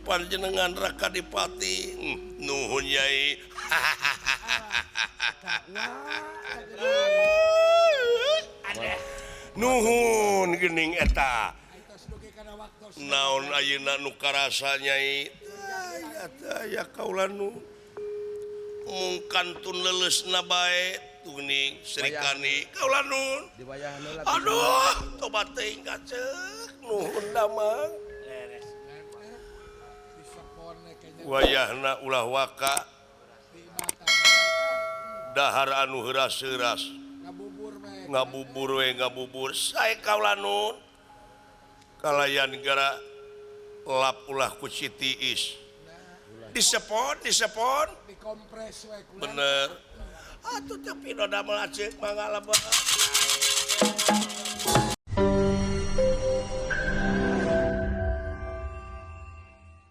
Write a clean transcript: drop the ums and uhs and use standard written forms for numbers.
Panjenengan Raka Dipati. Nuhun Yai. Nuhun geuning eta. Naon ayeuna nu karasa Nyai? Aya kaula nu mung kantun leuleusna bae tuning Srikandi kaula nun. Aduh, tobat teuing kaceuk. Nuhun damang. Wayahna ulah waka dahar anu heuras-heuras ngabubur we ngabubur sae kaula nun kalayan gara lap ulah ku Siti Is disepon disepon dikompres we bener atuh teu pino damel aceuk mangga lebet.